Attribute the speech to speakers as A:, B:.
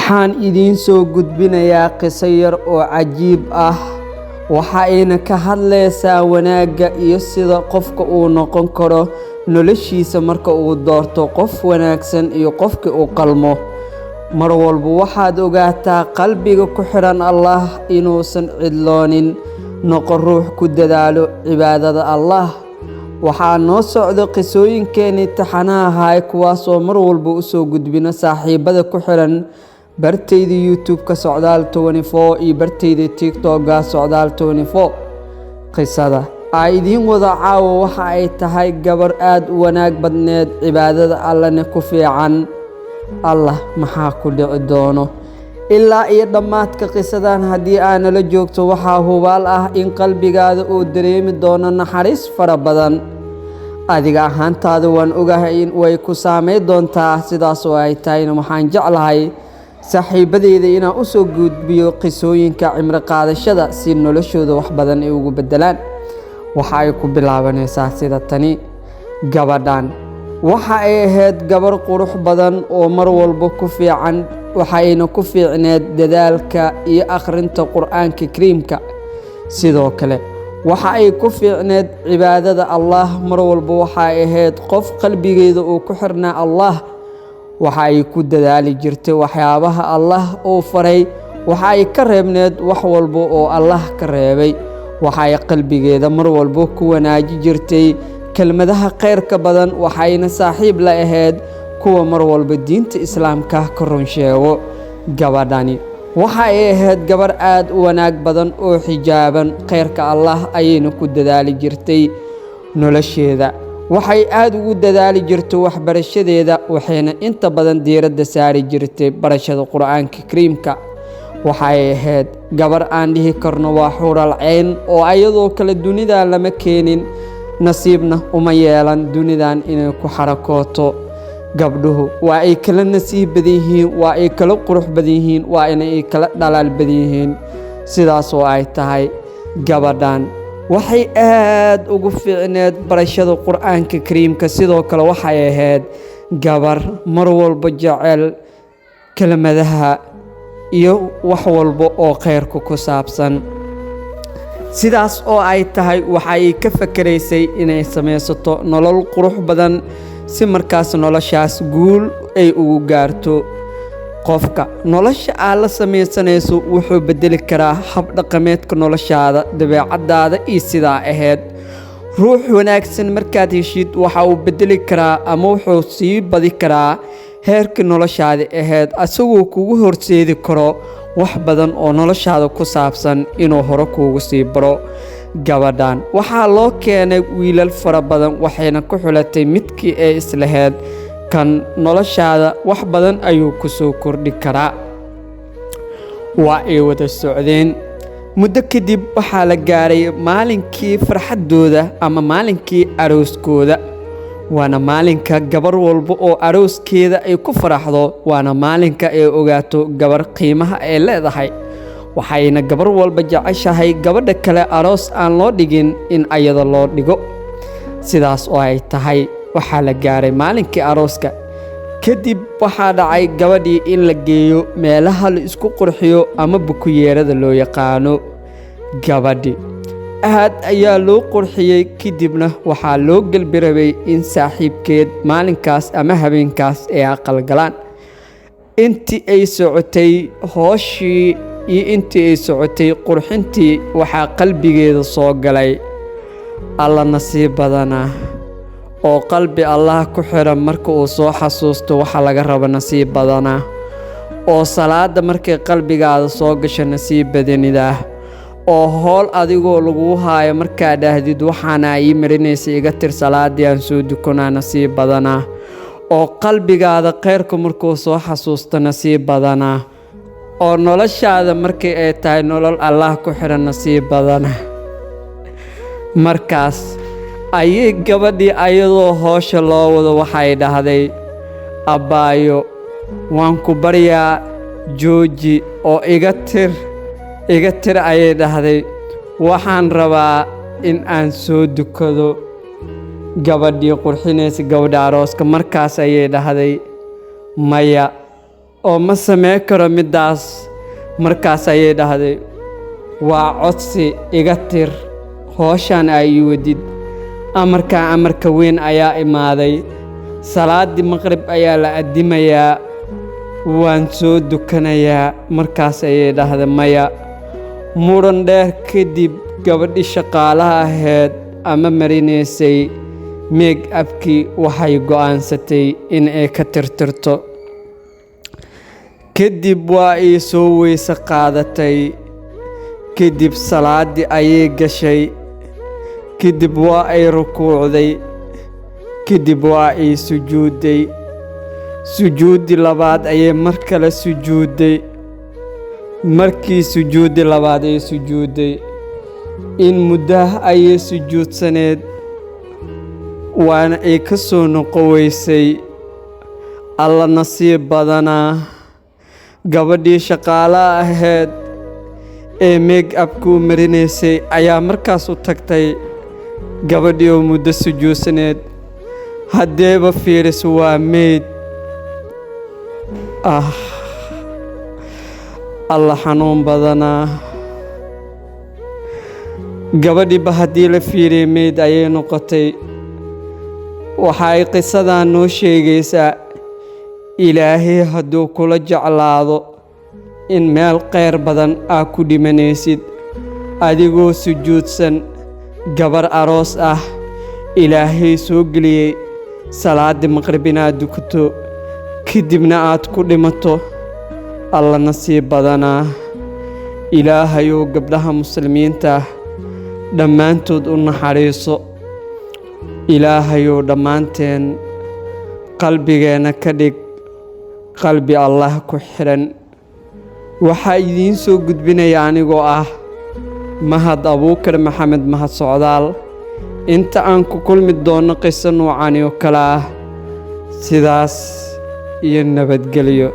A: Waxaan idiin soo gudbinayaa qiso yar oo cajiib ah. Waxa ayna ka hadlaysaa wanaagga iyo sida qofka uu noqon karo noloshiisa marka uu doorto qof wanaagsan iyo qofkii u qalmo. Mar walba waxaad ogaataa qalbiga ku xidhan Allah inuusan cidloonin. Noqo ruux ku dadaalo cibaadada Allah. Waxaa noo socdo qisooyinkeenii taxanaha ahay, kuwaasoo mar walba u soo gudbino saaxiibada ku xidhan bartayda YouTube-ka Socdaal 24 iyo bartayda TikTok-ga Socdaal 24. Qisada aa idiin wada caawa waxa ay tahay gabar aad u wanaag badneed, cibaadada Allana ku fiican. Allah, maxaa ku dhici doono ilaa iyo dhammaadka qisadan? Haddii aa nala joogto, waxaa hubaal ah in qalbigaada uu dareemi doono naxariis fara badan. Adiga ahaantaada waan ogahay in way ku saamay doontaa. Sidaas oo ay tahayna, waxaan jeclahay saaxiibadeyda inaan u soo gudbiyo qisooyinka cimri qaadashada si noloshooda wax badan ay ugu beddelaan. Waxa ay ku bilaabanaysaa sida tani: gabadhan waxa ay ahayd gabar qurux badan oo mar walba ku fiican, waxayna ku fiicneed dadaalka iyo akhrinta Qur-aanka Kariimka. Sidoo kale waxa ay ku fiicneed cibaadada Allah. Mar walba waxa ay ahayd qof qalbigeeda uu ku xirnaa Allah. Waxa ay ku dadaali jirtay waxyaabaha Allah uu faray, waxa ay ka reebneed wax walba oo Allah ka reebay. Waxa ay qalbigeeda mar walba ku wanaaji jirtay kelmadaha khayrka badan, waxayna saaxiib la ahayd kuwa mar walba diinta Islaamka ka run sheego. Gabadhani waxa ay ahayd gabar aad u wanaag badan oo xijaaban, khayrka Allah ayayna ku dadaali jirtay. Nolosheeda waxay aada ugu dadaali jirtay waxbarashadeeda, waxayna inta badan diiradda saari jirtay barashada Qur-aanka Kariimka. Waxay ahayd gabar aan dhihi karno waa xuural ceyn oo ayadoo kale dunidan lama keenin, nasiibna uma yeelan dunidan inay ku xarakooto. Gabdhuhu waa ay kala nasiib badan yihiin, waa ay kala qurux badan yihiin, waa inay kala dhalaal badan yihiin. Sidaas oo ay tahay, gabadhan waxay aad ugu fiicneed barashada Qur-aanka Kariimka. Sidoo kale waxay ahayd gabar mar walba jecel kelmadaha iyo wax walba oo khayrka ku saabsan. Sidaas oo ay tahay, waxa ay ka fakeraysay inay samaysato nolol qurux badan si markaas noloshaas guul ay ugu gaarto. Qofka nolosha aad la samaysanayso wuxuu bedeli karaa hab dhaqameedka noloshaada, dabeecadaada iyo sidaa ahayd. Ruux wanaagsan markaad heshid, waxa uu bedeli karaa ama wuxuu sii badi karaa heerkii noloshaada ahayd, asagoo kugu horseedi karo wax badan oo noloshaada ku saabsan inuu hore kuugu sii baro. Gabadhan waxaa loo keenay wiilal fara badan, waxayna ku xulatay midkii ay islahayd kan noloshaada wax badan ayuu ku soo kordhi karaa. Waa ay wada socdeen muddo kadib, waxaa la gaaray maalinkii farxaddooda ama maalinkii arooskooda. Waana maalinka gabar walba oo arooskeeda ay ku faraxdo, waana maalinka ay ogaato gabar qiimaha ay leedahay. Waxayna gabar walba jeceshahay gabadha kale aroos aan loo dhigin in ayada loo dhigo. Sidaas oo ay tahay, waxaa la gaaray maalinkii arooska. Kadib waxaa dhacay gabadhii in la geeyo meelaha la isku qurxiyo ama bukuyeerada loo yaqaano. Gabadhi aad ayaa loo qurxiyey, kadibna waxaa loo gelbi rabay in saaxiibkeed maalinkaas ama habeenkaas ay aqalgalaan. Intii ay socotay hooshii iyo intii ay socotay qurxintii, waxaa qalbigeeda soo galay: Alla nasiib badanaa oo qalbi Allah ku xidhan marka uu soo xasuusto waxa laga rabo. Nasiib badanaa oo salaada markay qalbigaada soo gasho. Nasiib badanidaah oo howl adigoo laguu haayo markaa dhahdid, "Waxaana ii marinaysa, iga tir, salaadii aan soo dukanaa." Nasiib badanaa oo qalbigaada khayrku markuu soo xasuusto. Nasiib badanaa oo noloshaada markii ay tahay nolol Allah ku xidhan. Nasiib badana. Markaas ayay gabadhii, ayadoo hoosha loo wado, waxay dhahday: "Abbaayo, waan ku baryaa, jooji oo iga tir, iga tir," ayay dhahday. "Waxaan rabaa in aan soo dukado." Gabadhii qurxinaysa gabadha arooska markaas ayay dhahday: "Maya." Oo ma samey karo middaas. Markaas ayay dhahday, "Waa codsi, iga tir hooshaan aa ii wadid." Amarkaa amarka weyn ayaa imaaday. Salaaddii maqrib ayaa la addimayaa, waan soo dukanayaa. Markaas ayay dhahday, "Maya." Muran dheer kadib, gabadhii shaqaalaha ahayd ama marinaysay make upkii waxay go'aansatay in ay ka tirtirto. Kadib waa ay soo weyse qaadatay, kadib salaaddii ayay gashay, kadib waa ay rukuucday, kadib waa ay sujuudday. Sujuuddii labaad ayay mar kale sujuudday. Markii sujuuddii labaad ay sujuudday, in muddah ayay sujuudsaneed, waana ay ka soo noqon weysay. Alla nasiib badanaa! Gabadhii shaqaalaha ahayd ee make upkuu marinaysay ayaa markaas u tagtay gabadhii oo muddo sujuudsaneed. Haddeeba fiiriso, waa meyd ah. Alla xanuun badanaa! Gabadhiiba haddii la fiiriyay, meyd ayay noqotay. Waxa ay qisadan noo sheegaysaa, Ilaahay hadduu kula jeclaado, in meel kheyr badan aa ku dhimanaysid, adigoo sujuudsan, gabar aroos ah, Ilaahay soo geliyey salaaddii maqrib inaad dukato, kadibna aad ku dhimato. Alla nasiib badanaa! Ilaahayou gabdhaha Muslimiinta dhammaantood u naxariiso. Ilaahayou dhammaanteen qalbigeenna ka dhig qalbi Allah ku xidhan. Waxaa idiin soo gudbinaya anigoo ah Mahad Abuukar Maxamed, Mahad Socdaal. Inta aan ku kulmi doonno qiso nuucani oo kale ah, sidaas iyo nabadgelyo.